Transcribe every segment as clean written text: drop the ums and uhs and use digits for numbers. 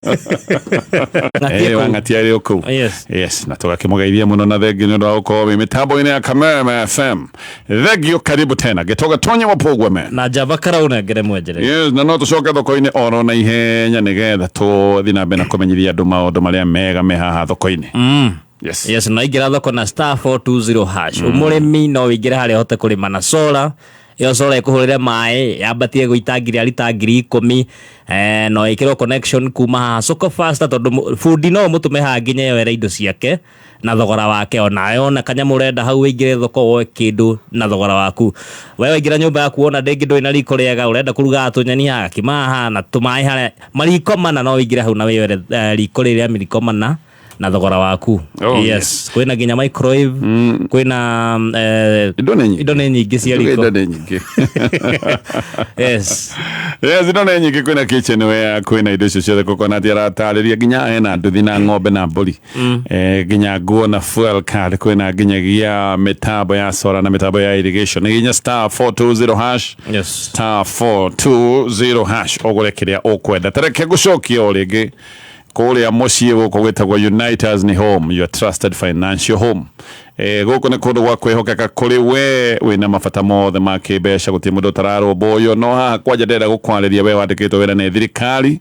Ng'atia kũu. Wang'atia arĩ o kũu. Yes. Yes, na tũgakĩmũgeithia mũno na thengi nĩ ũndũ wa gũkorwo wĩ mĩtambo-inĩ ya Kameme FM. Thengio, karibu tena gĩtoga tonye wapogwe me. Na njamba karaunengere mwenjere. Yes, na no tũcoke thoko-inĩ oro na ihenya nĩgetha tũthiĩ na mbere na kũmenyithia andũ maũndũ marĩa mega me haha thoko-inĩ. Yes. Yes, na ingĩra thoko na *420#. Mũrĩmi no wĩingĩre harĩa ũhote kũrĩma na solar. Ĩyo solar ĩkũhũrĩre maĩ yambatie gũita ngiri arita 10,000, no ĩkĩrwo connection kuma haha Soko Faster, tondũ bundi no ũmũtũme haha nginya yoere indo ciake na thogora wake. Onawe ona kanyamũ ũrenda hau, wĩingĩre thoko woe kĩndũ na thogora waku. We waingĩra nyũmba yaku, wona ndĩngĩ ndũrĩ na riko rĩega, ũrenda kũrugaga tũnyeni haha, gakima haha na tũmaĩ harĩa mariko mana, no wĩingĩre hau na wĩyoere riko rĩrĩa mĩriko mana na thogora waku. Oh, yes. Kwĩna nginya microwave, kwĩna Indo nĩ nyingĩ. Indo nĩ nyingĩ cia Indo riko. nĩ nyingĩ. Yes. Yes, indo nĩ nyingĩ, kwĩna kitchenware, kwĩna indo icio ciothe coconut aratarĩria, nginya hena nduthi na ng'ombe na mbũri, nginya nguo na fuel card, kwĩna nginyagia mĩtambo ya solar na mĩtambo ya irrigation, nginya *420#. *420# ũgũre kĩrĩa ũkwenda. Tareke ngũcokia o rĩngĩ kũrĩa mũciĩ gũkũ gwĩtagwo Unitas ni Home, your trusted financial home. Gũkũ nĩ kũndũ gwa kwĩhokeka kũrĩ we wĩna mabata mothe ma kĩmbeca, gũtirĩ mũndũ ũtararũmbũywo. No haha kwanja ndĩrenda gũkwarĩria we wandĩkĩtwo wĩra nĩ thirikari.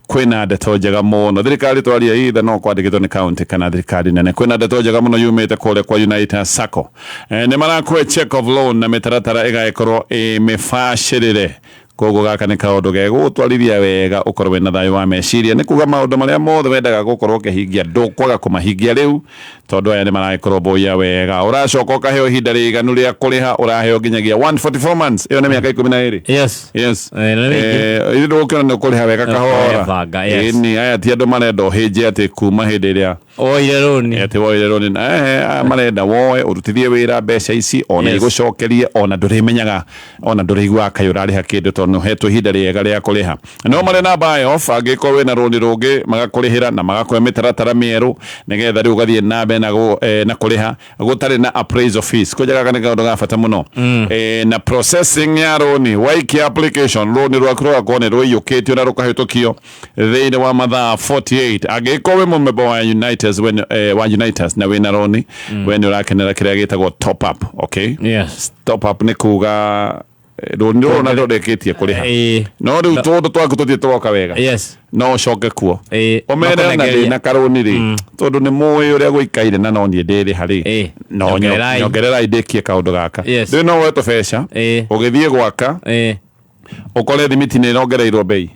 Kwĩna ndeto njega mũno. Thirikari twaria ithe no kwandĩkĩtwo nĩ county kana thirikari nene. Kwĩna ndeto njega mũno yumĩte kũrĩa kwa Unitas Sacco. Nĩ marakũhe check of loan na mĩtaratara ĩgagĩkorwo ĩ mĩbacĩrĩre. Koguo gaka nĩ kaũndũ gegũgũtwarithia wega ũkorwo wĩna thayũ wa meciria, nĩ kuga maũndũ marĩa mothe wendaga gũkorwo ũkĩhingia ndũkwaga kũmahingia rĩu, tondũ aya nĩ maragĩkũrũmbũiya wega. Ũracoka ũkaheo ihinda rĩiganu rĩa kũrĩha, ũraheo nginyagia 144 months, ĩyo nĩ mĩaka 12. Yes. Yes. Nĩ mĩingĩ. Ithuĩ ndũgũkĩona nĩ ũkũrĩha wega kahora. Ũrebanga, yes. Ĩni, aya ti andũ marenda ũhĩnje atĩ kuma hĩndĩ ĩrĩa Oire rũni. Atĩ woire rũni na aya marenda woe ũrutithie wĩra mbeca ici ona igũcokerie, ona ndũrĩmenyaga, ona ndũrĩiguaga kaĩ ũrarĩha kĩndũ, tondũ nĩ ũhetwo ihinda rĩega rĩa kũrĩha. No marĩ na buy off, angĩkorwo wĩna rũni rũngĩ magakũrĩhĩra na magakũhe mĩtaratara mĩerũ nĩgetha rĩu ũgathiĩ na mbere na kũrĩha gũtarĩ na appraisal fees. Kũnja gaka nĩ kaũndũ ga bata mũno. Na processing ya rũni, waikia application rũni rwaku rũgakorwo nĩ rũiyũkĩtio na rũkahĩtũkio thĩinĩ wa mathaa 48. Angĩkorwo wĩ mũmemba wa Unitas, wa Unitas na wĩna rũni, we nĩ ũrakenera kĩrĩa gĩtagwo top up. Okay? Yes. Top up nĩ kuga rũni rũrũ na ndũrĩkĩtie kũrĩha, no rĩu tũndũ twaku tũtirĩ tũroka wega, no ũcoke kuo ũmere ona Makũnengeria. ndĩna karũni rĩ, tondũ nĩ mũĩ ũrĩa gũikaire na no niĩ ndĩrĩha rĩ, no Nyongererai. Nyongererai ndĩkie kaũndũ gaka. Rĩu no woe tũbeca ũgĩthiĩ gwaka, ũkore thimiti nĩ ĩrongereirwo bei,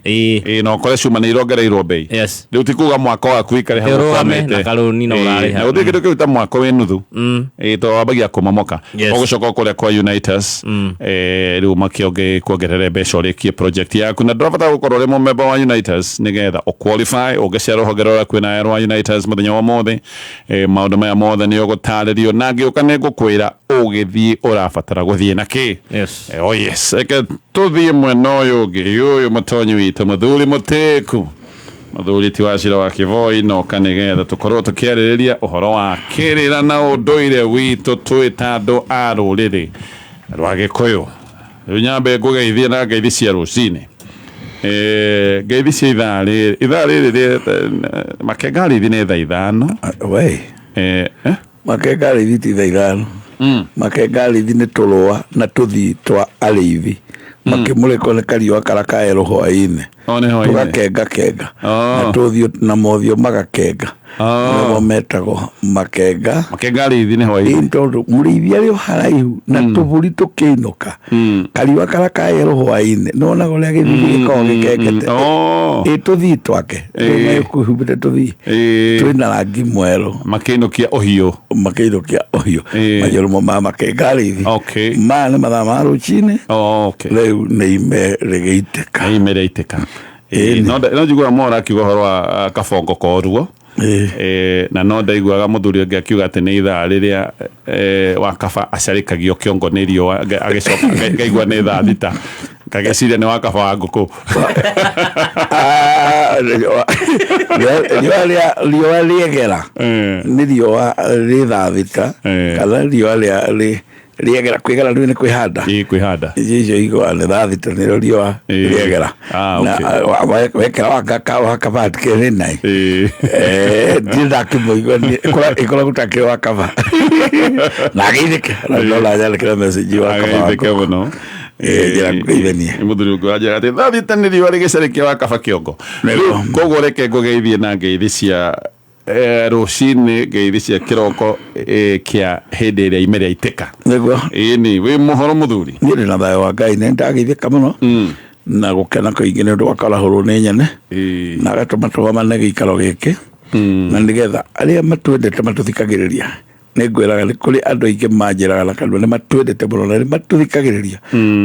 na ũkore cuma nĩ irongereirwo bei. Rĩu ti kuga mwako waku wĩikare hau Ũrũgame ũkwamĩte. Na karũni na ũrarĩha. Na gũtirĩ kĩndũ kĩu ta mwako wĩ nuthu. Tondũ wambagia kũmomoka. Yes. Ũgũcoka kũrĩa kwa Unitas, rĩu makĩonge kuongerere mbeca ũrĩkie project yaku, na ndũrabatara gũkorwo ũrĩ mũmemba wa Unitas nĩgetha ũqualify. Ũngĩcera rũhonge rũrĩa kwĩna rwa Unitas mũthenya wa ũmũthĩ, maũndũ maya mothe nĩ ũgũtarĩrio, na ngĩũka nĩ ngũkwĩra ũgĩthiĩ ũrabatara gũthiĩ na kĩ. Yes. Oh yes, reke tũthiĩ mwena ũyũ ũngĩ. Ũyũ mũtonyi witũ, mũthuri mũtĩku, mũthuri ti wa cira wa Kĩboi, noka nĩgetha tũkorwo tũkĩarĩrĩria ũhoro wa kĩrĩra na ũndũire witũ twĩ ta andũ a rũrĩrĩ rwa Gĩkũyũ. Rĩu nyambe ngũgeithie na ngeithi cia rũcinĩ. Ngeithi cia ithaa rĩrĩ, ithaa rĩrĩ makenga rĩthi nĩ thaa 5. We. Eh? Makenga arĩithi ti thaa 5. Makenga arĩithi nĩ tũrũa na tũthii twa arĩithi makĩmũrĩkwo nĩ kariũa karĩa kaerũ hwaĩ-inĩ. Oh, nĩ hwaĩ-inĩ. Tũgakenga kenga na tũthiũ na mothiũ magakenga. Nĩmo metagwo makenga. Makenga arĩithi nĩ hwaĩ-inĩ. Ĩĩ, tondũ mũrĩithi arĩ o haraihu na tũbũri tũkĩinũka, kariũa karĩa kaerũ hwaĩ-inĩ nĩwonaga ũrĩa gĩthithi gĩkoragwo gĩkengete. Ĩ tũthii twake kwĩhumbĩte tũthii twĩna rangi mwerũ. Makĩinũkia ũhiũ. Makĩinũkia ũhiũ. Majũrũmo ma makenga arĩithi. Maya nĩ mathaa ma rũcinĩ. Oh, okay. Rĩu nĩ ime rĩgĩitĩka. Nĩ ime rĩaitĩka. No njiguaga mwaura akiuga ũhoro wa kabongo koruo. Na no ndaiguaga mũthuri ũngĩ akiuga atĩ nĩ ithaa rĩrĩa wa kaba acarĩkagio kĩongo nĩ riũa, agĩcoka ngaigua nĩ thaa 6, ngagĩciria nĩ wa kaba wa ngũkũ. Ah, riũa rĩegera nĩ riũa rĩ thaa 6 kana riũa rĩa rĩ Rĩegera kwĩgera rĩu nĩ kwĩhanda. Ĩĩ, kwĩhanda. Icio igwa nĩ thaa thita nĩrĩo riũa rĩegera. Ah, Na okay. wekera wakabati kĩrĩ nai. Ndirĩ ndakĩmũigua niĩ. Ĩkoragwo takĩrĩ wa kaba na ageithĩke na ndona anyandĩkĩra message wa kaba Ageithĩke wa ngũkũ. mũno. Njĩra ngũgeithanie. Nĩ mũthuri ũngĩ wanjĩra atĩ thaa thita nĩ riũa rĩgĩcarĩkia wa kaba kĩongo. Nĩguo. Rĩu koguo reke ngũgeithie na ngeithi cia rũcinĩ, ngeithi cia kĩroko kĩa hĩndĩ ĩrĩa ime rĩaitĩka. Nĩguo. Ĩni wĩ mũhoro mũthuri? Niĩ ndĩ na thayũ wa Ngai, nĩ ndageithĩka mũno na gũkena kũingĩ nĩ ũndũ wa kwarahũrwo nĩ nyene na agatũma tũgomane gĩikaro gĩkĩ na nĩgetha arĩa matwendete matũthikagĩrĩria. Nĩ ngwĩraga nĩ kũrĩ andũ aingĩ manjĩraga na kanua nĩ matwendete mũno na nĩ matũthikagĩrĩria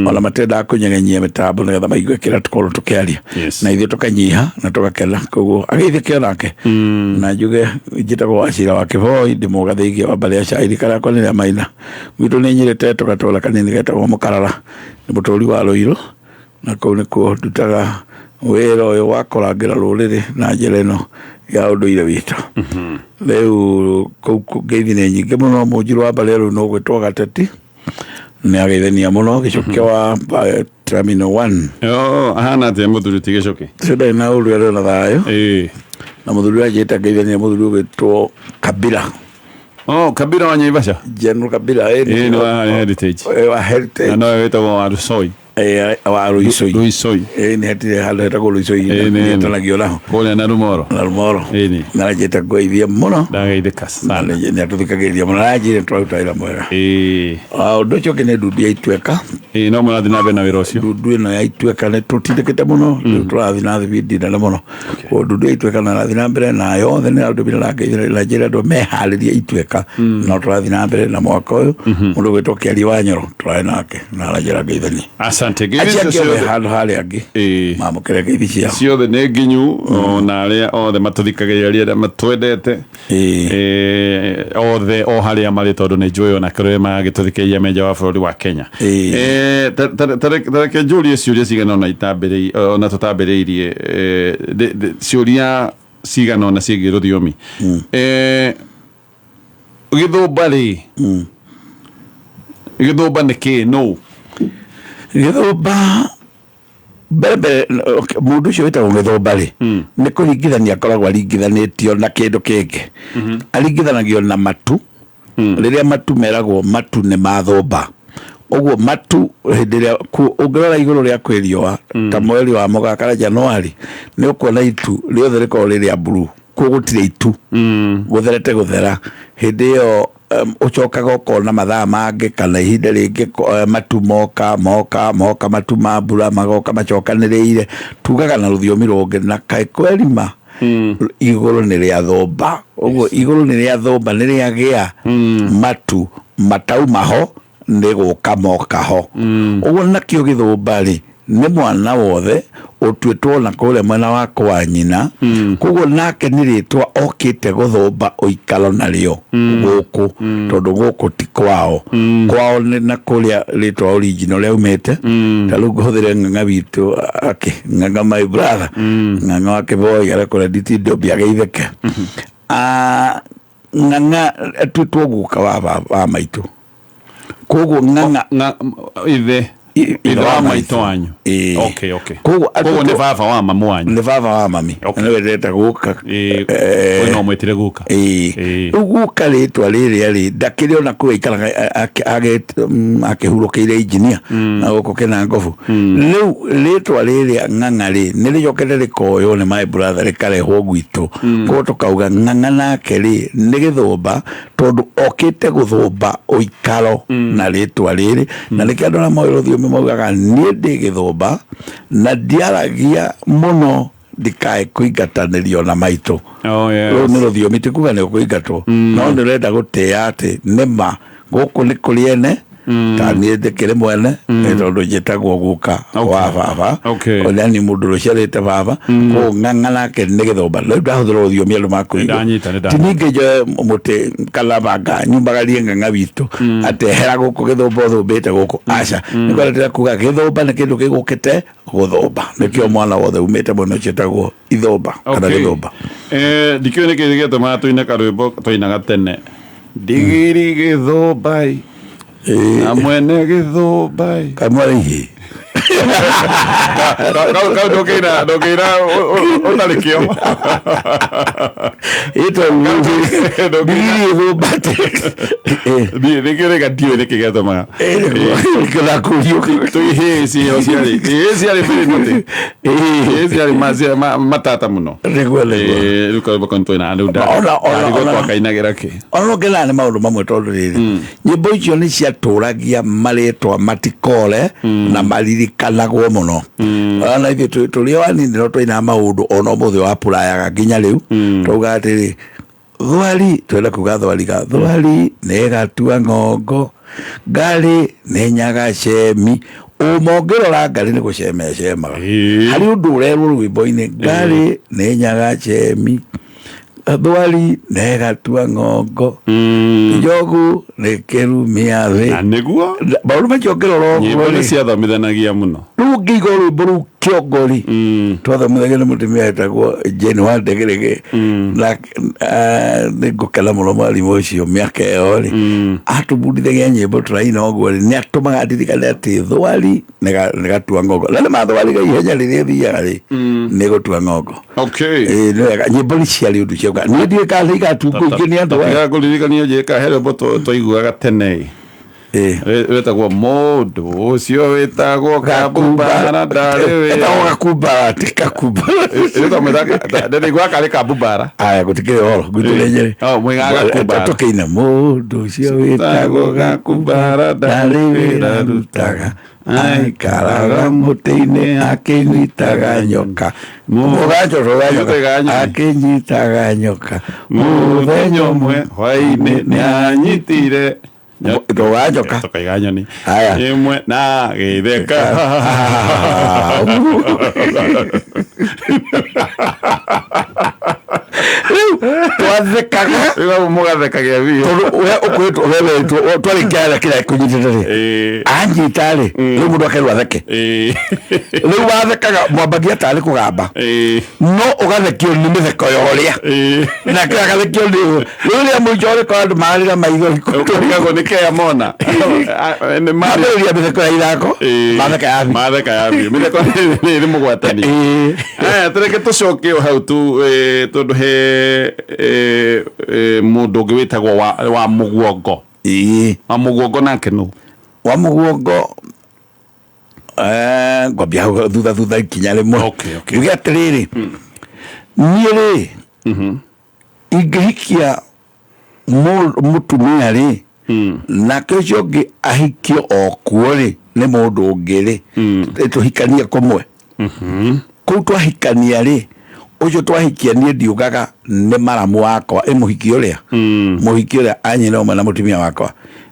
ona matendaga kũnyegenyia mĩtambo nĩgetha maigue kĩrĩa tũkorwo tũkĩaria. Na ithuĩ tũkanyiha na tũgakena, koguo ageithĩke onake. Na njuge njĩtagwo Wachira wa Kĩboi, ndĩ mũgathĩgia wa mbarĩ ya Cairi, karĩa akwa nĩ rĩa Maina. Gwitũ nĩ nyirĩte tũgatũra kanini getagwo Mũkarara, nĩ mũtũri wa Rũirũ, na kũu nĩkuo ndutaga wĩra ũyũ wa kũrangĩra rũrĩrĩ na njĩra ĩno ya ũndũire witũ. Rĩu kũu ngeithi nĩ nyingĩ mũno. Mũnjirũ wa mbarĩ rĩu no gwĩtwo Gateti, nĩ ageithania mũno. Gĩcũkĩ wa Terminal 1. Oh, ahana atĩa mũthuri ti Gĩcũkĩ? Ũcio ndarĩ na ũru, arĩ na thayũ. Na mũthuri wanjĩte ngeithania mũthuri ũgwĩtwo Kabila. Oh, Kabila wa Naivasha? General Kabila, Ĩĩ, nĩ wa Heritage. Wa Heritage. Na nowe wĩtagwo wa Rusoi. Wa Ruisoi. Ruisoi. Nĩ hetire handũ hetagwo Ruisoi. Nĩetanagio naho. Kũrĩa na Rumoro. Na Rumoro. Ĩni. Na aranjĩta ngũgeithie mũno. Ndageithĩka sana. Nĩ atũthikagĩrĩria mũno. Aranjĩra tũraruta wĩra mwega. Ũndũ ũcio ũngĩ nĩ ndundu ya Ituĩka. No mũrathiĩ na mbere na wĩra ũcio. Ndundu ĩno ya Ituĩka nĩ tũtindĩkĩte mũno. Rĩu tũrathiĩ na thibindi nene mũno. Koguo ndundu ya Ituĩka nĩ ĩrathiĩ na mbere na yothe nĩ andũ na njĩra andũ meharĩrie Ituĩka. No tũrathiĩ na mbere na mwaka ũyũ. Mũndũ ũgwĩtwo Kĩarie wa Nyoro tũrarĩ nake na aranjĩra ngeithanie. Asante. Acio angĩ othe handũ harĩa angĩ mamũkĩre ngeithi ciao. Ciothe nĩ nginyu ona arĩa othe matũthikagĩrĩria, arĩa matwendete othe o harĩa marĩ, tondũ nĩ njũĩ ona kũrĩa magĩtũthikĩrĩria menja wa bũrũri wa Kenya. Tareke njũrie ciũria cigana ona ona tũtambĩrĩirie, ciũria cigana ona ciĩgiĩ rũthiomi. Gĩthũmba rĩ, gĩthũmba nĩ kĩ? No Gĩthũmba mbere mbere, mũndũ ũcio wĩtagwo gĩthũmba rĩ, nĩ kũringithania akoragwo aringithanĩtio na kĩndũ kĩngĩ. Aringithanagio na matu. Rĩrĩa matu meragwo matu nĩ mathũmba, ũguo matu hĩndĩ ĩrĩa ũngĩrora igũrũ rĩa kwĩ riũa ta mweri wa Mũgaa kana Januari, nĩ ũkuona itu rĩothe rĩkoragwo rĩ rĩa blue, kuo gũtirĩ itu, gũtherete gũthera. Hĩndĩ ĩyo ũcokaga ũkona mathaa mangĩ kana ihinda rĩngĩ matu moka moka moka, matu ma mbura magoka macokanĩrĩire, tugaga na rũthiomi rũngĩ na kaĩ kwerima igũrũ nĩ rĩa thũmba. Ũguo igũrũ nĩ rĩa thũmba, nĩ rĩagĩa matu matauma ho nĩ gũka moka ho. Ũguo nakĩo gĩthũmba rĩ, nĩ mwana wothe ũtuĩtwo na kũrĩa mwena wa kwa nyina, koguo nake nĩ rĩtwa okĩte gũthũmba ũikaro narĩo gũkũ, tondũ gũkũ ti kwao. Kwao nĩ na kũrĩa rĩtwa original rĩaumĩte. Ta rĩu ngũhũthĩre ng'ang'a witũ, akĩ ng'ang'a my brother, ng'ang'a wa Kĩboi arĩa kũrĩa nditindo ageithĩke. Ng'ang'a atuĩtwo guka wa maitũ, koguo ng'ang'a ithe ithe wa maitũ wanyu. Okay, okay. Koguo Koguo nĩ baba wa mamu wanyu. Nĩ baba wa mami. Nĩ wendete guka. Ũyũ no mwĩtire guka. Rĩu guka rĩtwa rĩrĩa rĩ ndakĩrĩ ona kũu aikaraga akĩhurũkĩire engineer na gũkũ Kĩnangobu. Rĩu rĩtwa rĩrĩa ng'ang'a rĩ nĩ rĩcokete rĩkoywo nĩ my brother rĩkarehwo gwitũ. Koguo tũkauga ng'ang'a nake rĩ nĩ gĩthũmba, tondũ okĩte gũthũmba ũikaro na rĩtwa rĩrĩ. Na nĩkĩo andũ arĩa moĩ rũthiomi maugaga niĩ ndĩ gĩthũmba na ndiaragia mũno ndikae kũingatanĩrio na maitũ. Rũu nĩ rũthiomi, ti kuga nĩ ũkũingatwo, no nĩ ũrenda gũtĩĩa atĩ nĩma gũkũ nĩ kũrĩ ene, ta niĩ ndĩkĩrĩ mwene tondũ njĩtagwo guka wa baba, ũrĩa ni mũndũ ũciarĩte baba. Koguo ng'ang'a nake nĩ gĩthũmba. Rĩu ndahũthĩra rũthiomi andũ makũigua. Ti ningĩ njoe mũtĩ kana banga nyumbagarie ng'ang'a witũ atĩ ehera gũkũ gĩthũmba ũthũmbĩte gũkũ, aca. Nĩ kwendete kuga gĩthũmba nĩ kĩndũ gĩgũkĩte gũthũmba, nĩkĩo mwana wothe umĩte mwena ũcio etagwo ithũmba kana gĩthũmba. Ndikĩũĩ nĩkĩ gĩatũmaga tũine karwĩmbo twainaga tene, ndigiri gĩthũmbai. Na mwene gĩthũmba. Kamwara ihĩ. Kau ndũngĩina, ndũngĩina ũtarĩ kĩo. Ĩtwa ndigiri ĩthũmbate. Niĩ nĩkĩo rĩga ndiũĩ nĩkĩ gĩatũmaga. Kĩthakũrio. Tũihĩĩ ciĩho ciarĩ, ihĩĩ ciarĩ bĩrĩ mũtĩ. Ihĩĩ ciarĩ matata mũno. Nĩguo, nĩguo. Rĩu karwĩmbo kau nĩtwainaga rĩu ndarigwo twakainagĩra kĩ. Ona no ngenaga nĩ maũndũ mamwe tondũ rĩrĩ, nyĩmbo icio nĩ ciatũragia marĩtwa matikore na maririkanagwo mũno. Ona ithuĩ tũrĩ o anini no twainaga maũndũ ona ũmũthĩ wapurayaga nginya rĩu. Twaugaga atĩrĩ, thwari, twenda kuga thwariga, thwari nĩ gatua ng'ongo, ngarĩ nĩ nyaga cemi. Ũma ũngĩrora ngarĩ nĩ gũcema ĩcemaga. Harĩ ũndũ ũrerwo rwĩmbo-inĩ, ngarĩ nĩ nyaga cemi, thwari nĩ gatua ng'ongo, njogu nĩ kĩrumia thĩ. Na nĩguo maũndũ macio ũngĩrora ũguo nyĩmbo nĩ rĩ, ciathomithanagia mũno. Rĩu ũngĩiga rwĩmbo rũu kĩongo rĩ, twathomithagia nĩ mũtumia wetagwo Jane wa Ndegerege, na nĩ ngũkena mũno mwarimũ ũcio mĩaka ĩyo rĩ, atũbundithagia nyĩmbo tũraina ũguo rĩ, nĩ atũmaga ndirikane atĩ thwari nĩ gatua ng'ongo. Na nĩ mathwariga ihenya rĩrĩa ĩthiaga rĩ, nĩ gũtua ng'ongo. Ĩĩ, nĩ wega. Nyĩmbo nĩ ciarĩ ũndũ ciauga. Niĩ ndiũĩ kana nĩ igatungwo ingĩ nĩ andũ aya. Tiga kũririkania njĩka he rwĩmbo twaiguaga tene. Wĩtagwo mũndũ ũcio wĩtagwo Kabumbara ndarĩ wĩra. Etagwo Gakumbara, ti Kakumbara. Ndĩraigua karĩ Kabumbara. Aya, gũtikĩrĩ ũhoro, gwitũ nĩ Nyĩrĩ. Oh, mwĩgaga Gakumbara. Tũkĩina mũndũ ũcio wĩtagwo Gakumbara ndarĩ wĩra arutaga, aikaraga mũtĩ-inĩ akĩnyitaga nyoka. Mũganjo, akĩnyitaga nyoka. Mũthenya ũmwe hwaĩ-inĩ nĩanyitire Tũganjoka. Tũkaiga nyoni. Aya. Ĩmwe na gĩtheka. Rĩu twathekaga. Rĩu mũgathekagia biũ. Tondũ we ũkwĩtwo, we wetwo, twarĩkia harĩa kĩrĩa kũnyitĩte rĩ. Anyita rĩ, rĩu mũndũ akerwo atheke. Rĩu wathekaga mwambagia tarĩ kũgamba. No ũgathekio nĩ mĩtheko ya ũrĩa. Nake agathekio nĩ ũyũ. Rĩu rĩrĩa mũico ũrĩkora andũ mararĩra maithori. Ũkarigagwo nĩ kĩa mona. Mambĩrĩria mĩtheko ya ithako, matheka ya biũ. Matheka ya biũ. Mĩtheko nĩ ĩrĩ mũgwatani. Aya, tũreke tũcoke o hau tu, tondũ he mũndũ ũngĩ wĩtagwo wa mũguongo. Wa mũguongo nake nũ? Wa mũguongo, ngwambia hau thutha thutha ikinya rĩmwe. Njuge atĩrĩrĩ, niĩ rĩ, ingĩhikia mũtumia rĩ, nake ũcio ũngĩ ahikio o kuo rĩ, nĩ mũndũ ũngĩ rĩ, tũhikanie kũmwe. Kũu twahikania rĩ, ũcio twahikia niĩ ndiugaga nĩ maramu wakwa, ĩ mũhiki ũrĩa. Mũhiki ũrĩa anyina ũmwe na mũtumia wakwa,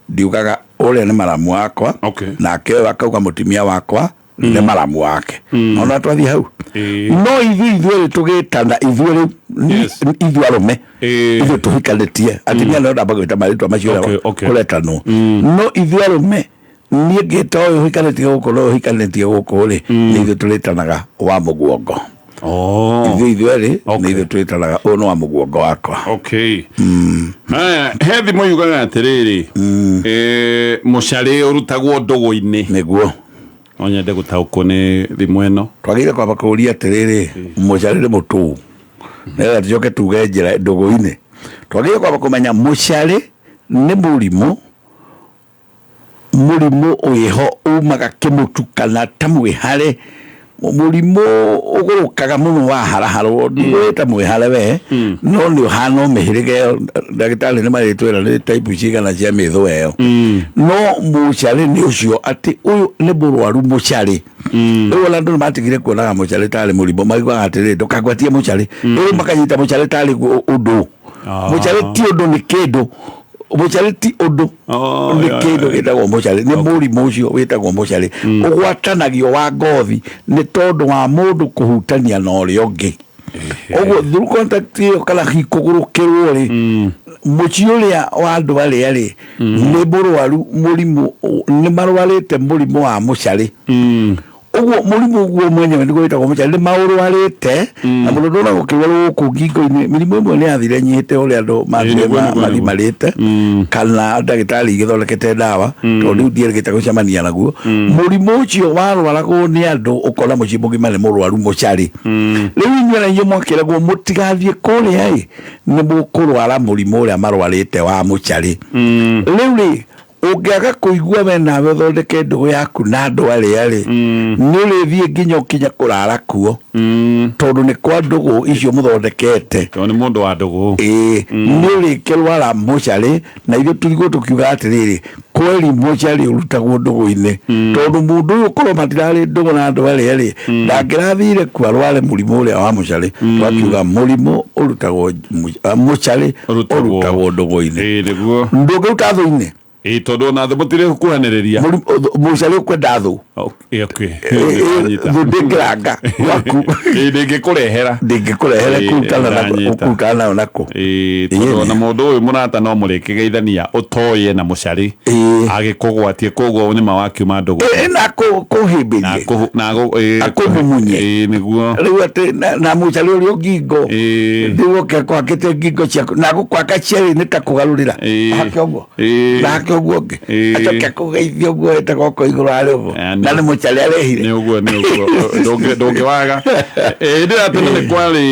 ndiugaga ũrĩa nĩ maramu wakwa, nake ũyũ akauga mũtumia wakwa nĩ maramu wake. Ona twathiĩ hau. No ithuĩ ithuerĩ tũgĩtana, ithuĩ rĩu, ithuĩ arũme, ithuĩ tũhikanĩtie. Atumia nĩo ndamba gwĩta marĩtwa macio ũrĩa kũretanwo. No ithuĩ arũme, niĩ ngĩta ũyũ ũhikanĩtie gũkũ na ũyũ ũhikanĩtie gũkũ rĩ, nĩ ithuĩ tũrĩtanaga wa mũguongo. Ithuĩ ithuerĩ, nĩ ithuĩ tũrĩtanaga ũyũ nĩ wa mũguongo wakwa. Aya, he thimũ yugaga atĩrĩrĩ, mũcarĩ ũrutagwo ndũgũ-inĩ. Nĩguo. No nyende gũtaũkwo nĩ thimũ ĩno. Twagĩrĩire kwamba kũũria atĩrĩrĩ, mũcarĩ nĩ mũtũũ. Nĩgetha tũcoke tuge njĩra ndũgũ-inĩ. Twagĩrĩire kwamba kũmenya mũcarĩ nĩ mũrimũ, mũrimũ wĩho umaga kĩmũtu kana ta mwĩhare, mũrimũ ũgũrũkaga mũno waharaharwo, ndigwĩta mwĩhare we, no nĩ ũhana mĩhĩrĩga ĩyo, ndagĩtarĩ nĩ marĩtwĩra nĩ type cigana cia mĩthũa ĩyo. No mũcarĩ nĩ ũcio atĩ ũyũ nĩ mũrwaru mũcarĩ. Rĩu ona andũ nĩ matigire kuonaga mũcarĩ tarĩ mũrimũ, maiguaga atĩrĩrĩ, ndũkangwatie mũcarĩ. Rĩu makanyita mũcarĩ tarĩ ũndũ. Mũcarĩ ti ũndũ, nĩ kĩndũ. Mũcarĩ ti ũndũ. Nĩ kĩndũ gĩtagwo mũcarĩ, nĩ mũrimũ ũcio wĩtagwo mũcarĩ. Ũgwatanagio wa ngothi nĩ tondũ wa mũndũ kũhutania na ũrĩa ũngĩ. Ũguo through contact ĩyo kana hihi kũgũrũkĩrwo rĩ, mũciĩ ũrĩa wa andũ arĩa rĩ, nĩ mũrwaru mũrimũ, nĩ marwarĩte mũrimũ wa mũcarĩ. Ũguo mũrimũ ũguo mwenyewe nĩguo wĩtagwo mũcarĩ, nĩ maũrwarĩte na mũno ndona gũkĩrwarwo gũkũ ngingo-inĩ. Mĩrimũ ĩmwe nĩ yathire nyihĩte ũrĩa andũ mathire mathimarĩte kana ndagĩtarĩ igĩthondekete ndawa, tondũ rĩu ndierĩgĩte gũcemania naguo. Mũrimũ ũcio warwaragwo nĩ andũ ũkona mũciĩ mũgima nĩ mũrwaru mũcarĩ. Rĩu inyuĩ na inyuĩ mwakĩragwo mũtigathiĩ kũrĩa ĩ, nĩ mũkũrwara mũrimũ ũrĩa marwarĩte wa mũcarĩ. Rĩu rĩ, ũngĩaga kũigua we nawe ũthondeke ndũgũ yaku na andũ arĩa rĩ, nĩ ũrĩthiĩ nginya ũkinye kũrara kuo, tondũ nĩ kwa ndũgũ icio mũthondekete. Tondũ nĩ mũndũ wa ndũgũ. Ĩĩ, nĩ ũrĩkĩrwara mũcarĩ. Na ithuĩ tũrigwo tũkiuga atĩrĩrĩ, kweri mũcarĩ ũrutagwo ndũgũ-inĩ, tondũ mũndũ ũyũ korwo matirarĩ ndũgũ na andũ arĩa rĩ, ndangĩrathire kuo arware mũrimũ ũrĩa wa mũcarĩ. Twakiuga mũrimũ ũrutagwo mũcarĩ ũrutagwo ndũgũ-inĩ. Ĩĩ, nĩguo. Ndũngĩruta thũ-inĩ. Ĩĩ, tondũ ona thũ mũtirĩ kuhanĩrĩria. Mũcarĩ ũkwenda thũ. Okay, okay. Thũ ndĩngĩranga gwaku. Ĩĩ, ndĩngĩkũrehera. Ndĩngĩkũrehere kũrutana nayo nakũ. Ĩĩ, tondũ ona mũndũ ũyũ mũrata no mũrĩkĩgeithania ũtoĩ ena mũcarĩ, agĩkũgwatie, koguo nĩma wakiuma ndũgũ. Na kũhĩmbĩrie, akũmumunye. Ĩĩ, nĩguo. Rĩu atĩ na mũcarĩ ũrĩa ngingo, rĩu oke akwakĩte ngingo ciaku na gũkwaka cierĩ nĩ ta kũgarũrĩra hake ũguo na hake ũguo ũngĩ, acoke akũgeithia ũguo ete goko igũrũ harĩ ũguo, na nĩ mũcarĩ arehire. Nĩ ũguo, nĩ ũguo, ndũngĩwaga. Hĩndĩ ĩyo tene nĩ kwarĩ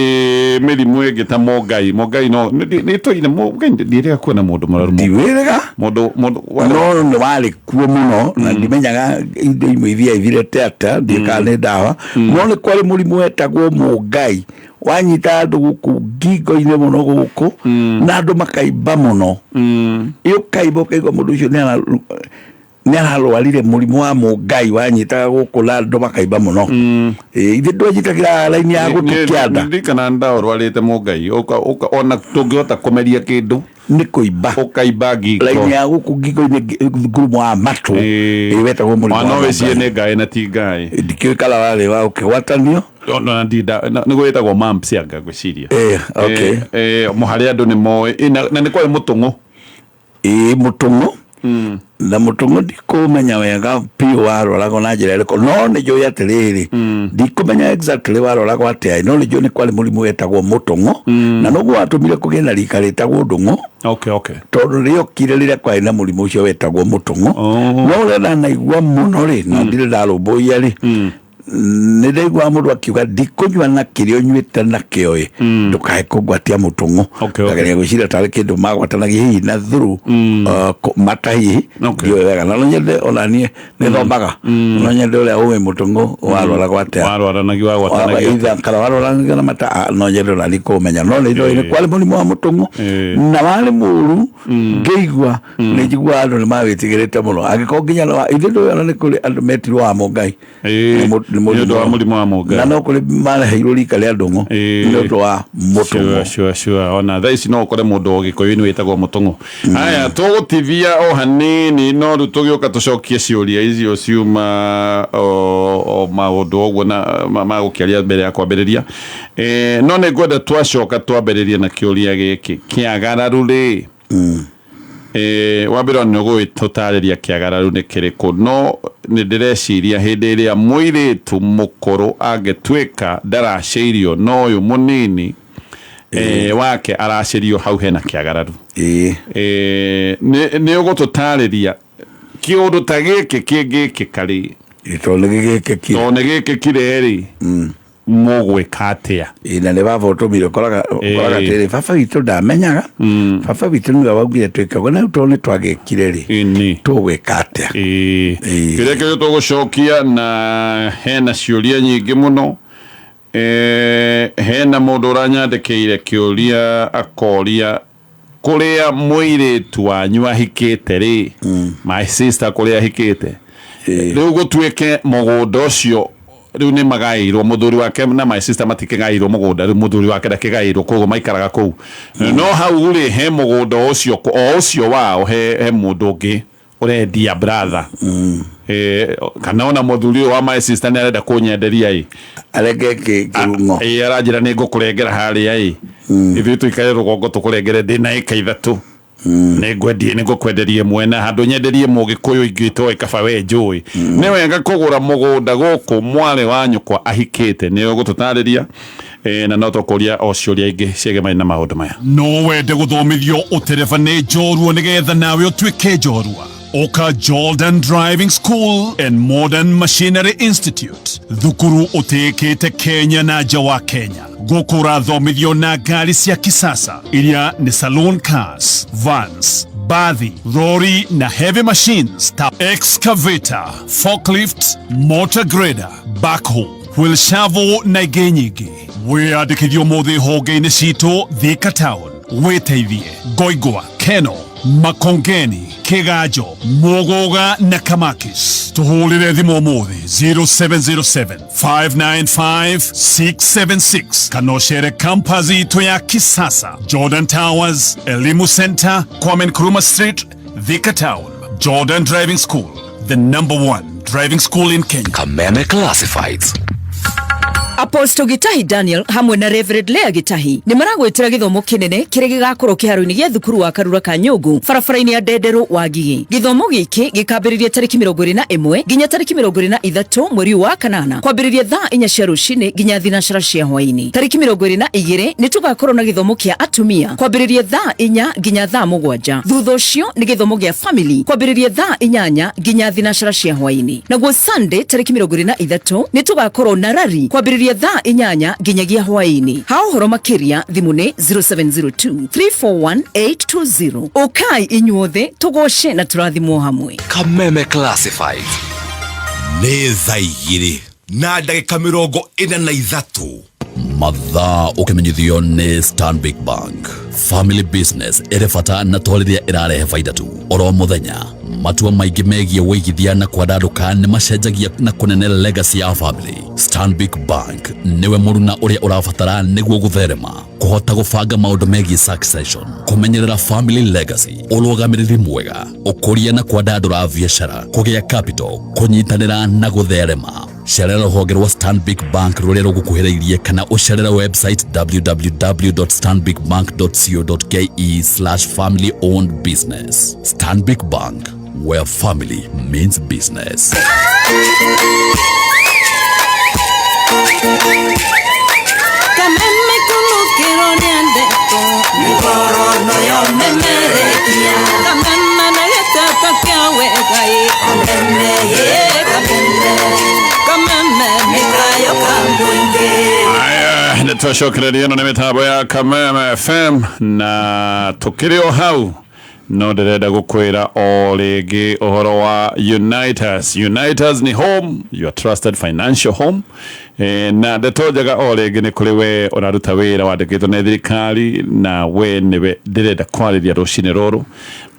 mĩrimũ ĩngĩ ta mũngai. Mũngai no nĩ tũire mũngai, ndiĩrĩga kuona mũndũ mũrwaru ndiwĩrĩga mũndũ no nĩ warĩ kuo mũno, na ndimenyaga indo imwe ithiaga ithirĩte atĩa, ndiũĩ kana nĩ ndawa, no nĩ kwarĩ mũrimũ wetagwo mũngai, wanyita andũ gũkũ ngingo-inĩ mũno gũkũ, na andũ makaimba mũno. Ĩ ũkaimba ũkaigua mũndũ ũcio nĩ ararwarire mũrimũ wa mũngai wanyitaga gũkũ na andũ makaimba mũno. Ĩ ithe ndwanyitagĩra raini ya gũtũ kĩanda. Ndirikana ndaũrwarĩte mũngai, ona tũngĩhota kũmeria kĩndũ nĩ kũimba, ũkaimba ngingo, raini ya gũkũ ngingo-inĩ, ngurumo wa matũ. Ĩ wetagwo mũrimũ wa no wĩcirie nĩ ngaĩ na ti ngaĩ. Ndikĩũĩ kana warĩ wa ũkĩgwatanio. Ona ndinda nĩguo wĩtagwo mumps anga ngwĩciria. Okay. Harĩa andũ nĩ moĩ, na nĩ kwarĩ mũtũng'ũ. Ĩĩ, mũtũng'ũ. Na mũtũng'ũ ndikũmenya wega biũ warwaragwo na njĩra ĩrĩkũ, no nĩ njũĩ atĩrĩrĩ, ndikũmenya exactly warwaragwo atĩa, no nĩ njũĩ nĩ kwarĩ mũrimũ wetagwo mũtũng'ũ, na noguo watũmire kũgĩe na rika rĩtagwo ndũng'ũ. Okay, okay. Tondũ rĩokire rĩrĩa kwarĩ na mũrimũ ũcio wetagwo mũtũng'ũ. No ũrĩa ndanaigua mũno rĩ, na ndirĩ ndarũmbũiya rĩ, nĩ ndaiguaga mũndũ akiuga ndikũnyua na kĩrĩa ũnyuĩte nakĩo ĩ, ndũkae kũngwatia mũtũng'ũ. Ngageria gwĩciria tarĩ kĩndũ magwatanagia hihi na through mata hihi. Ndiũĩ wega, na no nyende ona niĩ nĩ thomaga, no nyende ũrĩa ũĩ mũtũng'ũ warwaragwo atĩa. Warwaranagia, wagwatanagia. Either kana warwaranagia na mata, no nyende ona niĩ kũmenya, no nĩ ndoĩ nĩ kwarĩ mũrimũ wa mũtũng'ũ na warĩ mũru. Ngĩigua nĩ njiguaga andũ nĩ mawĩtigĩrĩte mũno, angĩkorwo nginya ithuĩ ndũĩ ona nĩ kũrĩ andũ metirwo wa mũngai. Nĩ ũndũ wa mũrimũ wa mũngai. Na no kũrĩ mareheirwo rika rĩa ndũng'ũ nĩ ũndũ wa mũtũng'ũ. Sure, sure. Ona thaa ici no ũkore mũndũ o Gĩkũyũ-inĩ wĩtagwo mũtũng'ũ. Haya, tũgũtithia o hanini, no rĩu tũgĩũka tũcokie ciũria icio ciuma o maũndũ ũguo na magũkĩaria mbere ya kwambĩrĩria. No nĩ ngwenda twacoka twambĩrĩrie na kĩũria gĩkĩ kĩagararu rĩ. Wa mbere nĩ ũgũgĩtũtarĩria kĩagararu nĩ kĩrĩkũ, no nĩ ndĩreciria hĩndĩ ĩrĩa mũirĩtu mũkũrũ angĩtuĩka ndaracĩirio, no ũyũ mũnini wake aracĩrio, hau hena kĩagararu. Nĩ ũgũtũtarĩria kĩũndũ ta gĩkĩ kĩngĩkĩka rĩ? Tondũ nĩ gĩgĩkĩkire. Tondũ nĩ gĩkĩkire rĩ, mũgwĩka atĩa? Na nĩ baba ũtũmire ũkoraga atĩrĩ, baba witũ ndamenyaga, baba witũ nĩwe waugire twĩke ũguo, na rĩu tondũ nĩ twagĩkire rĩ, tũgwĩka atĩa? Kĩrĩa kĩrĩa tũgũcokia, na hena ciũria nyingĩ mũno. Hena mũndũ ũranyandĩkĩire kĩũria akoria kũrĩa mũirĩtu wanyu ahikĩte rĩ, my sister kũrĩa ahikĩte rĩu gũtuĩke mũgũnda ũcio rĩu nĩ magaĩirwo, mũthuri wake na my sister matikĩgaĩirwo mũgũnda, rĩu mũthuri wake ndakĩgaĩirwo, koguo maikaraga kũu, no hau rĩ he mũgũnda ũcio o ũcio wao, he mũndũ ũngĩ ũrendia, brother, kana ona mũthuri ũyũ wa my sister nĩ arenda kũnyenderia ĩ. Arenge kĩrung'o. Ĩ, aranjĩra nĩ ngũkũrengera harĩa ĩ, ithuĩ tũikare rũgongo tũkũrengere, ndĩna ĩka 3. Nĩ ngũkwenderia ĩmwe na handũ nyenderie mũgĩkũyũ ingĩ itoĩ kaba we njũĩ. Nĩ wega kũgũra mũgũnda gũkũ mwarĩ wa nyũkwa ahikĩte, nĩ ũgũtũtarĩria na no tũkũria o ciũria ingĩ ciĩgemaine na maũndũ maya. No wende gũthomithio ũtereba nĩ njorua nĩgetha nawe ũtuĩke njorua. Oka Jordan Driving School and Modern Machinery Institute, thukuru ũtĩĩkĩte Kenya na nja wa Kenya. Gũkũ ũrathomithio na ngari cia kisasa iria nĩ saloon cars, vans, bathi, lorry na heavy machines ta excavator, forklift, motor grader, backhoe, wheel shovel na ingĩ nyingĩ. Wĩyandĩkithio ũmũthĩ honge-inĩ citũ Thika Town, wĩteithie Ngoingwa, Keno, Makongeni, Kiganjo, Muguga na Kamakis. Tuhũrĩre thimũ ũmũthĩ 0707 595 676 kana ũcere campus itũ ya kisasa, Jordan Towers, Elimu Center, Kwame Nkrumah Street, Thika Town. Jordan Driving School, the number one driving school in Kenya. Kameme Classifieds. Apostle Gitahi Daniel hamwe na Reverend Lea Gitahi nĩ maragwĩtĩra gĩthomo kĩnene kĩrĩa gĩgakorwo kĩharo-inĩ gĩa thukuru wa Karura ka Nyũngũ barabara-inĩ ya Ndenderũ wa Ngigĩ. Gĩthomo gĩkĩ gĩkambĩrĩria tarĩki 21 nginya tarĩki 23 mweri wa kanana, kwambĩrĩria thaa 4 cia rũcinĩ nginya thinacara cia hwaĩ-inĩ. Tarĩki 22 nĩ tũgakorwo na gĩthomo kĩa atumia kwambĩrĩria thaa 4 nginya thaa 7. Thutha ũcio nĩ gĩthomo gĩa family kwambĩrĩria thaa 8 nginya thinacara cia hwaĩ-inĩ. Naguo Sunday tarĩki 23 nĩ tũgakorwo na rari kwambĩrĩria thaa 8 nginyagia hwaĩ-inĩ. Ha ũhoro makĩria thimũ nĩ 0702 341 820. Ũkai inyuothe tũgoce na tũrathimwo hamwe. Kameme Classifieds. Nĩ thaa 2:43. Mathaa ũkĩmenyithio nĩ Stanbic Bank. Family business ĩrĩ bata na to rĩrĩa ĩrarehe baida tu. Oro mũthenya matua maingĩ megiĩ wĩigithia na kwandandũka nĩ macenjagia na kũnene legacy ya family. Stanbic Bank nĩwe mũruna ũrĩa ũrabatara nĩguo gũtherema, kũhota gũbanga maũndũ megiĩ succession, kũmenyerera family legacy, ũrũgamĩrĩri mwega, ũkũria na kwandandũra biacara, kũgĩa capital, kũnyitanĩra na gũtherema. Cerera rũhonge rwa Stanbic Bank rũrĩa rũgũkuhĩrĩirie kana ũcerere website www.stanbicbank.co.ke/family owned business. Stanbic Bank, where family means business. Kameme kulukiro nĩandĩtwo ngoro yo memerekia kameme na gĩtata kĩa wega ĩ kameme ĩ kameme kameme nĩ kayo ka mũingĩ. Aya, nĩ twacokereria ĩno nĩ mĩtambo ya Kameme FM na tũkĩrĩ o hau no ndĩrenda gũkwĩra o rĩngĩ ũhoro wa Unitas. Unitas ni home, your trusted financial home. Na ndeto njega o rĩngĩ nĩ kũrĩ we ũraruta wĩra wandĩkĩtwo nĩ thirikari na we nĩwe ndĩrenda kwarĩria rũcinĩ rũrũ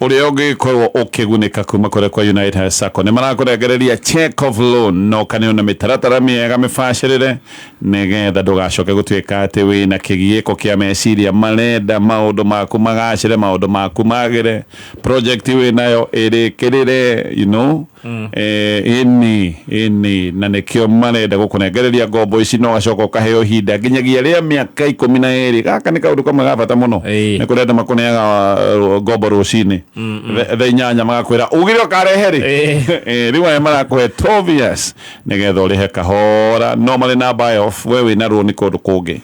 ũrĩa ũngĩkorwo ũkĩgunĩka kuma kũrĩa kwa Unitas Sacco. Nĩ marakũrengereria check of loan no kaneo na mĩtaratara mĩega mĩbacĩrĩre nĩgetha ndũgacoke gũtuĩka atĩ wĩna kĩgiĩko kĩa meciria, marenda maũndũ maku magacĩre, maũndũ maku magĩre, project wĩnayo ĩrĩkĩrĩre, you know. Ĩni na nĩkĩo marenda gũkũnengereria ngombo ici no gacoka ũkaheo ihinda nginyagia rĩa mĩaka 12. Gaka nĩ kaũndũ kamwe ga bata mũno. Nĩ kũrĩ andũ makũneaga ngombo rũcinĩ thaa 8 magakwĩra ugire ũkarehe rĩ. Rĩu aya marakũhe 12 years nĩgetha ũrĩhe kahora, no marĩ na buy off, we wĩna rũni kũndũ kũngĩ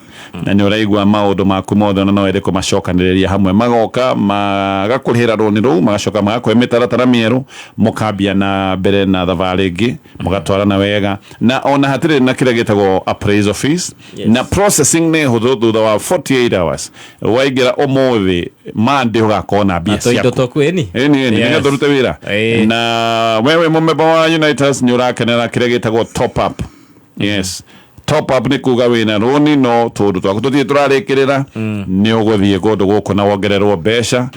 na nĩ ũraigua maũndũ maku mothe na no wende kũmacokanĩrĩria hamwe, magoka magakũrĩhĩra rũni rũu, magacoka magakũhe mĩtaratara mĩerũ, mũkambia na mbere na thabarĩ ĩngĩ, mũgatwarana wega na ona hatirĩ na kĩrĩa gĩtagwo appraisal fees. Na processing nĩ hũthũ, thutha wa 48 hours waingĩra ũmũthĩ Monday ũgakorwo na mbia ciaku. Ĩni nĩgetha ũrute wĩra. Na wewe mũmemba wa Unitas nĩ ũrakenera kĩrĩa gĩtagwo top up. Yes, top up nĩ kuga wĩna rũni no tũndũ twaku tũtirĩ tũrarĩkĩrĩra, nĩ ũgũthiĩ kũndũ gũkũ na wongererwo mbeca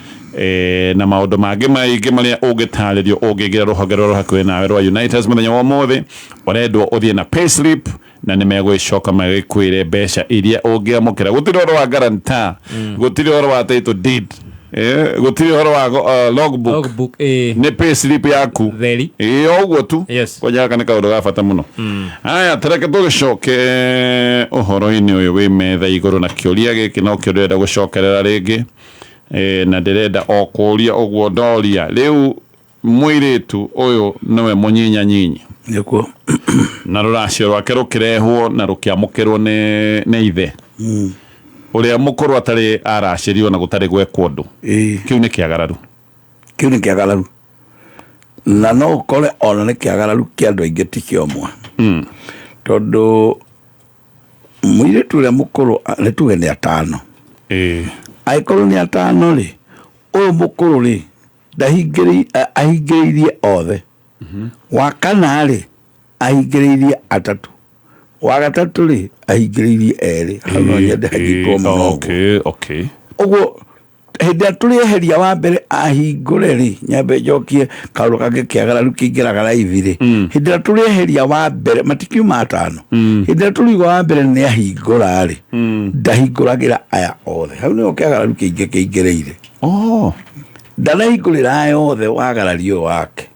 na maũndũ mangĩ maingĩ marĩa ũngĩtarĩrio ũngĩingĩra rũhonge rũrĩa hakuhĩ nawe rwa Unitas mũthenya wa ũmũthĩ. Ũrendwo ũthiĩ na payslip na nĩ megũgĩcoka magĩkwĩre mbeca iria ũngĩamũkĩra. Gũtirĩ ũhoro wa guarantor, gũtirĩ ũhoro wa title deed, gũtirĩ ũhoro wa logbook, nĩ payslip yaku ĩ ũguo tu. Kwanja gaka nĩ kaũndũ ga bata mũno. Aya, tareke tũgĩcoke ũhoro-inĩ ũyũ wĩ metha igũrũ na kĩũria gĩkĩ no kĩo ndĩrenda gũcokerera rĩngĩ. Na ndĩrenda o kũũria ũguo ndoria rĩu mũirĩtu ũyũ nĩwe mũnyinyanyinyi Nĩkuo. Na rũracio rwake rũkĩrehwo na rũkĩamũkĩrwo nĩ ithe ũrĩa mũkũrũ atarĩ aracĩrio na gũtarĩ gwekwo ũndũ. Kĩu nĩ kĩagararu. Kĩu nĩ kĩagararu, na no ũkore ona nĩ kĩagararu kĩa andũ aingĩ, ti kĩa ũmwe, tondũ mũirĩtu ũrĩa mũkũrũ nĩ tuge nĩ atano. Angĩkorwo nĩ atano rĩ, ũyũ mũkũrũ rĩ ahingĩrĩirie othe. Wa kana rĩ ahingĩrĩirie atatũ, wa gatatũ rĩ ahingĩrĩirie erĩ. Hau no nyende hanyitwo mũno ũguo. Ũguo hĩndĩ ĩrĩa tũrĩeheria wa mbere ahingũre rĩ, nyambe njokie kaũndũ kangĩ kĩagararu kĩingĩraga raithi rĩ, hĩndĩ ĩrĩa tũrĩeheria wa mbere, matikiuma atano, hĩndĩ ĩrĩa tũriuga wa mbere nĩ ahingũra rĩ, ndahingũragĩra aya othe. Hau nĩho kĩagararu kĩingĩ kĩingĩrĩire. Ndanahingũrĩra aya othe wagarari ũyũ wake.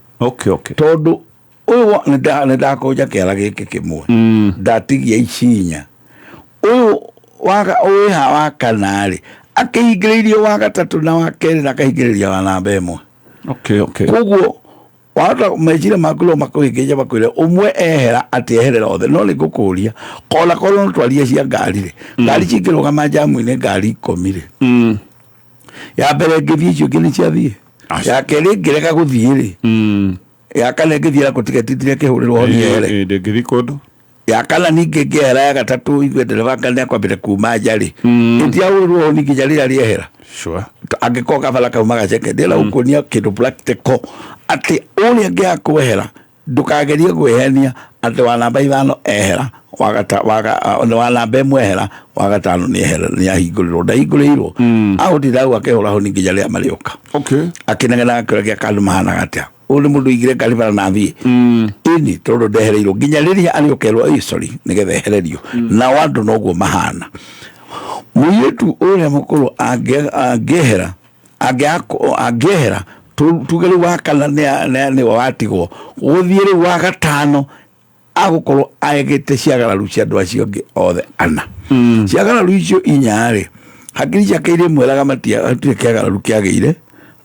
Tondũ ũyũ nĩ ndakũnja kĩara gĩkĩ kĩmwe, ndatigia ici inya. Ũyũ wĩha wa kana rĩ akĩhingĩrĩirie wa gatatũ na wa kerĩ, na akahingĩrĩria wa namba ĩmwe. Koguo wahota meciria maku no makũhĩngĩca, makwĩre ũmwe ehera atĩ eherera othe. No nĩ ngũkũria, ona korwo no twarie cia ngari rĩ, ngari cingĩrũgama njamu-inĩ ngari 10 rĩ, ya mbere ĩngĩthiĩ, icio ingĩ nĩ ciathiĩ. Ya kerĩ ĩngĩrega gũthiĩ rĩ, ya kana ĩngĩthiĩ na kũtigetitire kĩhũrĩrwo honi yehere. Ndĩngĩthiĩ kũndũ. Ya kana ningĩ ĩngĩehera, ya gatatũ igue ndereba anga nĩ akwambĩte kuma nja rĩ, ĩtiahũrĩrwo honi nginya rĩrĩa rĩehera. Angĩkorwo kabara kau magaceke, ndĩrenda gũkuonia kĩndũ practical atĩ ũrĩa angĩaga kwehera, ndũkagerie kwĩhenia atĩ wa namba 5 ehera, wa namba 1 ehera, wa gatano nĩ ehera, nĩ ahingũrĩrwo. Ndahingũrĩirwo, ahotire hau akĩhũra honi nginya rĩrĩa marĩũka. Akĩnegena akĩũragia kandũ mahanaga atĩa, ũyũ nĩ mũndũ ũigire ngari bara na athiĩ ĩni, tondũ ndehereirwo nginya rĩrĩa arĩũkerwo ĩ sorry, nĩgetha ehererio. Nao andũ noguo mahana. Mũirĩtu ũrĩa mũkũrũ angĩehera, angĩehera, tuge rĩu wa kana nĩwe watigwo gũthiĩ, rĩu wa gatano agũkorwo aegĩte ciagararu cia andũ acio angĩ othe ana. Ciagararu icio inya rĩ, hakiri ciake iria mwĩraga hatirĩ kĩagararu kĩagĩire,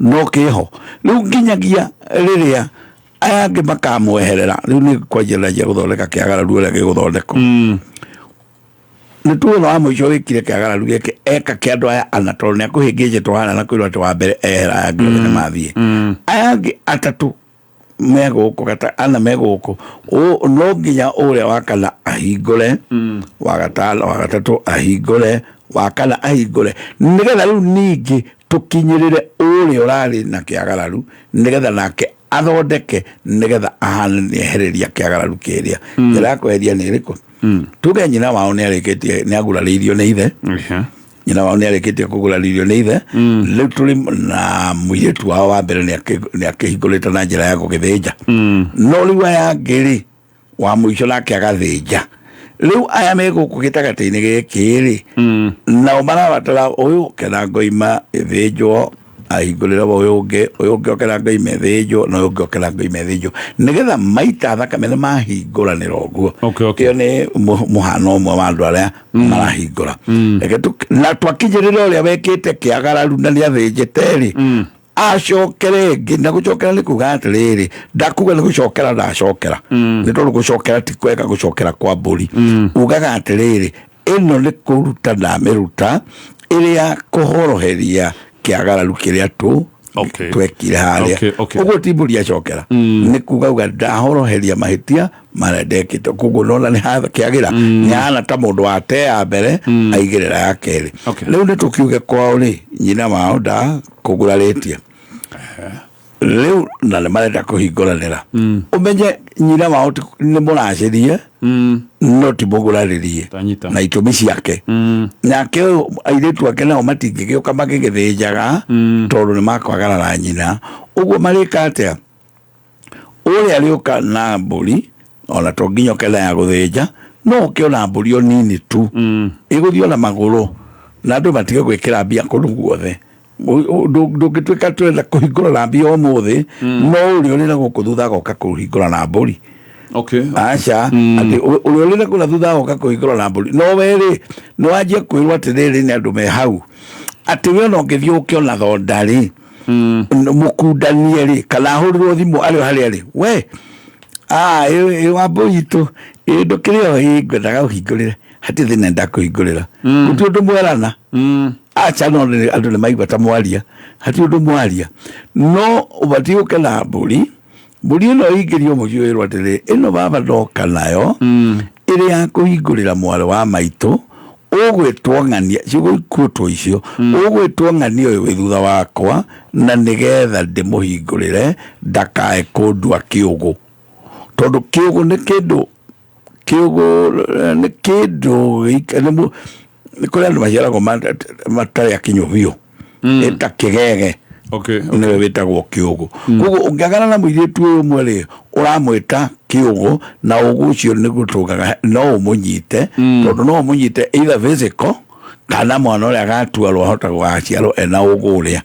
no kĩho rĩu nginyagia rĩrĩa aya angĩ makamweherera. Rĩu nĩ kwanjĩrĩria gũthondeka kĩagararu ũrĩa gĩgũthondekwo. Nĩ tuge wa mũico wĩkire kĩagararu gĩkĩ eka kĩa andũ aya ana, tondũ nĩ akũhĩngĩcĩtwo hana na kwĩrwo atĩ wa mbere ehera, aya angĩ othe nĩ mathiĩ. Aya angĩ atatũ me gũkũ, ana me gũkũ, no nginya ũrĩa wa kana ahingũre, wa gatano, wa gatatũ ahingũre, wa kana ahingũre, nĩgetha rĩu ningĩ tũkinyĩrĩre ũrĩa ũrarĩ na kĩagararu, nĩgetha nake athondeke, nĩgetha ahane nĩ ehereria kĩagararu kĩrĩa. Njĩra ya kweheria nĩ ĩrĩkũ? Tuge nyina wao nĩ arĩkĩtie, nĩ agurarĩirio nĩ ithe. Nyina wao nĩ arĩkĩtie kũgurarĩirio nĩ ithe. Rĩu tũrĩ na mũirĩtu wao wa mbere nĩ akĩhingũrĩte na njĩra ya gũgĩthĩnja, no rĩu aya angĩ rĩ, wa mũico nake agathĩnja. Rĩu aya me gũkũ gĩtagatĩ-inĩ gĩkĩ rĩ, nao marabatara ũyũ kena ngoima ĩthĩnjwo ahingũrĩre ũyũ ũngĩ, ũyũ ũngĩ okena ngoima ĩthĩnjwo, na ũyũ ũngĩ okena ngoima ĩthĩnjwo, nĩgetha maita thakame nĩ mahingũranĩra ũguo. Ĩyo nĩ mũhano ũmwe wa andũ arĩa marahingũra. Reke na twakinyĩrĩra ũrĩa wekĩte kĩagararu na nĩ athĩnjĩte rĩ, acokere ĩngĩ. Na gũcokera nĩ kuga atĩrĩrĩ, ndakuga nĩ gũcokera, ndacokera nĩ tondũ gũcokera ti kwega, gũcokera kwa mbũri. Ugaga atĩrĩrĩ, ĩno nĩ kũruta ndamĩruta ĩrĩa kũhoroheria kĩagararu kĩrĩa tu twekire harĩa. Ũguo ti mbũri acokera, nĩ kuga uga ndahoroheria mahĩtia marĩa ndekĩte. Koguo nona nĩ kĩagĩra nĩ hana ta mũndũ wate ya mbere aigĩrĩra ya kerĩ. Rĩu nĩ tũkiuge kwao rĩ, nyina wao ndakũgurarĩtie rĩu na nĩ marenda kũhingũranĩra. Ũmenye nyina wao nĩ mũracĩrie, no ti mũgurarĩrie. Ndanyita. Na itũmi ciake, nake ũyũ airĩtu ake nao matingĩgĩũka magĩgĩthĩnjaga, tondũ nĩ makwagarara nyina. Ũguo marĩka atĩa? Ũrĩa arĩũka na mbũri, ona to nginya ũke na ya gũthĩnja, no ũke ona mbũri o nini tu ĩgũthiĩ ona magũrũ, na andũ matige gwĩkĩra mbia kũndũ guothe. Ndũngĩtuĩka twenda kũhingũra na mbia ũmũthĩ, no ũrĩa ũrĩ na gũkũ thutha agoka kũhingũra na mbũri. Aca, atĩ ũrĩa ũrĩ na kũrĩa thutha agoka kũhingũra na mbũri, no we rĩ, nĩ wanjia kwĩrwo atĩrĩrĩ nĩ andũ me hau. Atĩ we ona ũngĩthiĩ ũke ona thonda rĩ, mũkundanie rĩ, kana ahũrĩrwo thimũ arĩ o harĩa arĩ, we ah, ĩ wambũ witũ ĩ ndũkĩrĩ o ĩ ngwendaga ũhingũrĩre, hatirĩ thĩna ndakũhingũrĩra. Gũtirĩ ũndũ mwerana. Aca, no andũ nĩ maigua ta mwaria, hatirĩ ũndũ mwaria, no ũbatiĩ ũke na mbũri. Mbũri ĩno ĩingĩrio mũciĩ wĩrwo atĩrĩ, ĩno baba ndoka nayo ĩrĩ ya kũhingũrĩra mwarĩ wa maitũ ũgwĩtwo ng'ania, ciugo ikuĩtwo icio, ũgwĩtwo ng'ania ũyũ wĩ thutha wakwa, na nĩgetha ndĩmũhingũrĩre ndakae kũndua kĩũgũ, tondũ kĩũgũ nĩ kĩndũ, kĩũgũ nĩ kĩndũ nĩ kũrĩ andũ maciaragwo matarĩ akinyu biũ, ĩta kĩgege. Nĩwe wĩtagwo kĩũgũ. Koguo ũngĩagana na mũirĩtu ũyũ ũmwe rĩ, ũramwĩta kĩũgũ, na ũgũ ũcio nĩguo tũgaga no ũmũnyite, tondũ no ũmũnyite either physical kana mwana ũrĩa agatuarwo ahota gũgaciarwo ena ũgũ ũrĩa.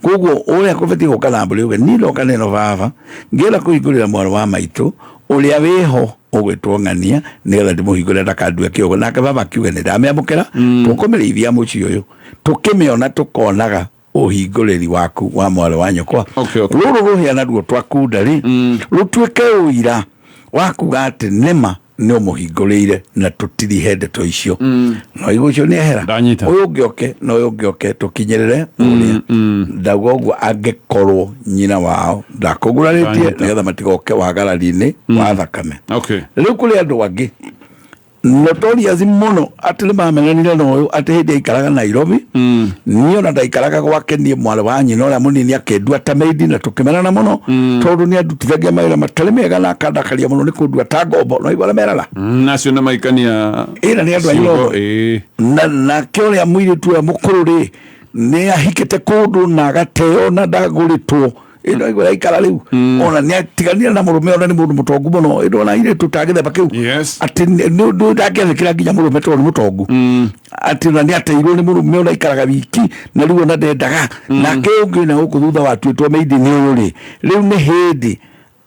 Koguo ũrĩa kũbatiĩ gũka na mbũri uge, niĩ ndoka nĩno baba ngĩenda kũhingũrĩra mwarĩ wa maitũ ũrĩa wĩho ũgwĩtwo ng'ania, nĩgetha ndĩmũhingũrĩre ndakandue kĩũgũ. Nake baba akiuge nĩ ndamĩamũkĩra, tũkũmĩrĩithia mũciĩ ũyũ, tũkĩmĩona tũkonaga ũhingũrĩri waku wa mwarĩ wa nyũkwa. Rũrũ rũhĩa naruo twakunda rĩ, rũtuĩke ũira wa kuga atĩ nĩma nĩ ũmũhingũrĩire, na tũtirihe ndeto icio. No igũ ũcio nĩ ehera. Ndanyita. Ũyũ ũngĩ oke na ũyũ ũngĩ oke, tũkinyĩrĩre ũrĩa ndauga ũguo, angĩkorwo nyina wao ndakũgurarĩtie, nĩgetha matigoke wagarari-inĩ wa thakame. Rĩu kũrĩ andũ angĩ notorious mũno atĩ nĩ mamenyanire na ũyũ atĩ hĩndĩ aikaraga Nairobi. Niĩ ona ndaikaraga gwake, niĩ mwarĩ wa nyina ũrĩa mũnini akĩndua ta maid, na tũkĩmenana mũno, tondũ nĩ andutithagia mawĩra matarĩ mega na akandakaria mũno nĩ kũndua ta ngombo. No igua arĩa merana. Nacio nĩ maikania. Ĩna nĩ andũ a ciugo, Irombo. Na nake ũrĩa mũirĩtu ũrĩa mũkũrũ rĩ, nĩ ahikĩte kũndũ na agateo na ndagũrĩtwo ĩno igua aikara rĩu, ona nĩ atiganire na mũrũme, ona nĩ mũndũ mũtongu mũno, ĩno ona airĩtu ta gĩthemba kĩu. Atĩ nĩ ũndũ ndangĩathĩkĩra nginya mũrũme tondũ nĩ mũtongu, atĩ ona nĩ ateirwo nĩ mũrũme, ona aikaraga wiki na rĩu ona ndendaga. Nake ũngĩ na gũkũ thutha watuĩtwo maidi nĩ ũyũ rĩ, rĩu nĩ hĩndĩ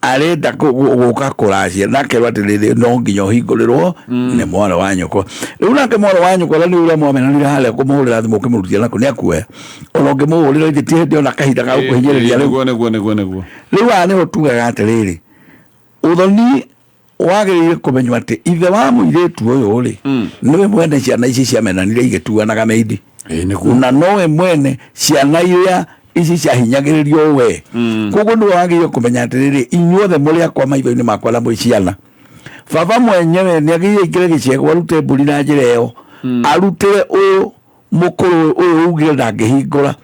arenda gũka kũracia, nake atĩrĩrĩ, no nginya ũhingũrĩrwo nĩ mwarĩ wa nyũkwa. Rĩu nake mwarĩ wa nyũkwa na nĩ ũrĩa mwamenanire harĩa, kũmũhũrĩra thimũ ũkĩmũrutia nako nĩ akuoya, ona ũngĩmũhũrĩra ithe ti hĩndĩ ona kahinda ga gũkũhinyĩrĩria rĩu. Nĩguo, nĩguo, nĩguo, nĩguo. Rĩu haha nĩho tugaga atĩrĩrĩ, ũthoni wagĩrĩire kũmenywo atĩ ithe wa mũirĩtu ũyũ rĩ, nĩwe mwene ciana ici ciamenanire igĩtuanaga maidi, na nowe mwene ciana iria ici ciahinyagĩrĩrio we. Koguo nĩwe wagĩrĩire kũmenya atĩrĩrĩ, inyuothe mũrĩ akwa maitho-inĩ makwa na mwĩ ciana. Baba mwenyewe nĩ agĩrĩire aingĩre gĩcegũ arute mbũri na njĩra ĩyo, arutĩre ũyũ mũkũrũ ũyũ ugire ndangĩhingũra,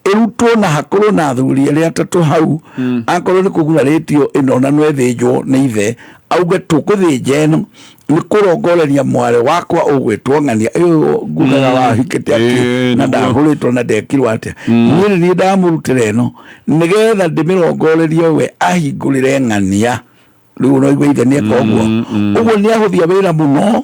ĩrutwo na hakorwo na athuri arĩa atatũ hau. Akorwo nĩ kũgurarĩtio ĩno na no ĩthĩnjwo nĩ ithe, auge tũkũthĩnja ĩno nĩ kũrongoreria mwarĩ wakwa ũgwĩtwo ng'ania ĩyo ngugaga wahikĩte atĩ na ndagũrĩtwo na ndekirwo atĩa, niĩ nĩ niĩ ndamũrutĩra ĩno nĩgetha ndĩmĩrongorerie we ahingũrĩre ng'ania. Rĩu no igua ithe nĩeka ũguo, ũguo nĩ ahũthia wĩra mũno,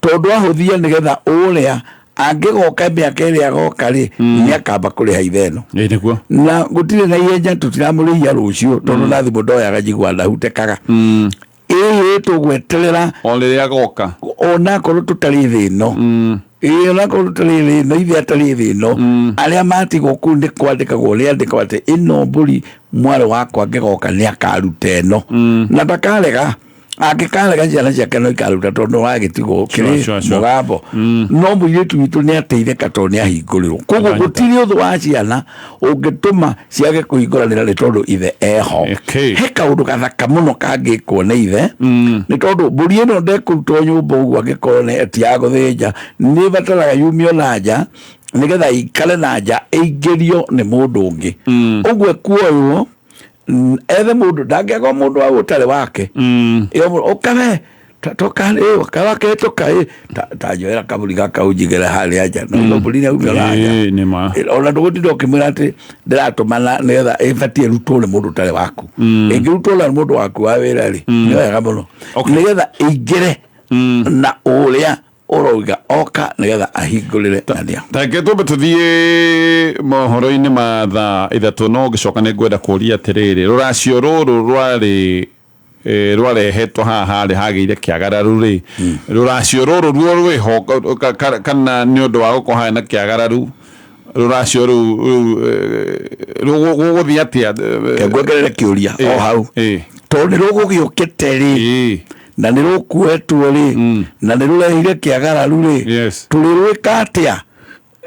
tondũ ahũthia nĩgetha ũrĩa angĩgoka mĩaka ĩrĩa agoka rĩ, nĩ akamba kũrĩha ithe ĩno. Nĩguo. Na gũtirĩ na ihenya, tũtiramũrĩhia rũciũ, tondũ na thimũ ndoyaga, njigua ndahutekaga. Ĩhĩ, tũgweterera o rĩrĩa agoka. Onakorwo tũtarĩ thĩ ĩno, ĩĩ, onakorwo tũtarĩ thĩ ĩno, ithe atarĩ thĩ ĩno, arĩa matigwo kũu nĩ kwandĩkagwo rĩandĩkwo atĩ ĩno mbũri mwarĩ wakwa angĩgoka nĩ akaruta ĩno, na ndakarega. Angĩkarega, ciana ciake no ikaruta, tondũ wagĩtigwo kĩrĩ mũgambo. No mũirĩtu witũ nĩ ateithĩka tondũ nĩ ahingũrĩrwo. Koguo gũtirĩ ũthũ wa ciana ũngĩtũma ciage kũhingũranĩra nĩ tondũ ithe eho. He kaũndũ gathaka mũno kangĩkwo nĩ ithe, nĩ tondũ mbũri ĩno ndekũrutwo nyũmba ũguo angĩkorwo nĩ ti ya gũthĩnja, nĩ ĩbataraga yumio na nja nĩgetha ĩikare na nja ĩingĩrio nĩ mũndũ ũngĩ. Ũguo ĩkuoywo, ethe mũndũ, ndangĩaga mũndũ wa ũtarĩ wake. Ĩyo ũkawe toka kawaketũka ĩ ta njoera kaburi gaka ũnjigĩre harĩa nja, na ino mbũri nĩaumio na nja. Nĩ ma. Ona ndũgũtinda ũkĩmwĩra atĩ ndĩratũmana nĩgetha ĩbatiĩ ĩrutwo nĩ mũndũ ũtarĩ waku. Ĩngĩrutwo na mũndũ waku wa wĩra rĩ, nĩ wega mũno, nĩgetha ĩingĩre na ũrĩa ũrauga oka nĩgetha ahingũrĩre ng'ania. Tareke twambe tũthiĩ mohoro-inĩ ma thaa 3, no ngĩcoka nĩ ngwenda kũria atĩrĩrĩ, rũracio rũrũ rwarĩ rwarehetwo haha harĩ hagĩire kĩagararu rĩ, rũracio rũrũ ruo rwĩho kana nĩ ũndũ wa gũkorwo harĩ na kĩagararu? Rũracio rũu rĩu gũgũthiĩ atĩa? Ngwongerere kĩũria o hau, tondũ nĩ rũgũgĩũkĩte rĩ, na nĩ rũkuetwo rĩ, na nĩ rũrehire kĩagararu rĩ, tũrĩrwĩka atĩa?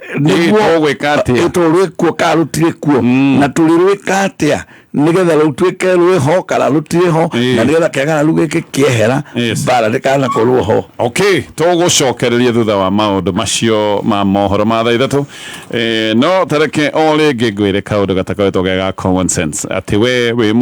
Tũgwĩka atĩa? Tondũ rwĩkuo kana rũtirĩ kuo, na tũrĩrwĩka atĩa nĩgetha rũtuĩke rwĩho kana rũtirĩ ho, na nĩgetha kĩagararu gĩkĩ kĩehera, mbara ndĩkanakorwo ho? Okay, tũgũcokereria thutha wa maũndũ macio ma mohoro ma thaa 3. No tareke o rĩngĩ ngwĩre kaũndũ gatakoretwo ge ga common sense atĩ we wĩ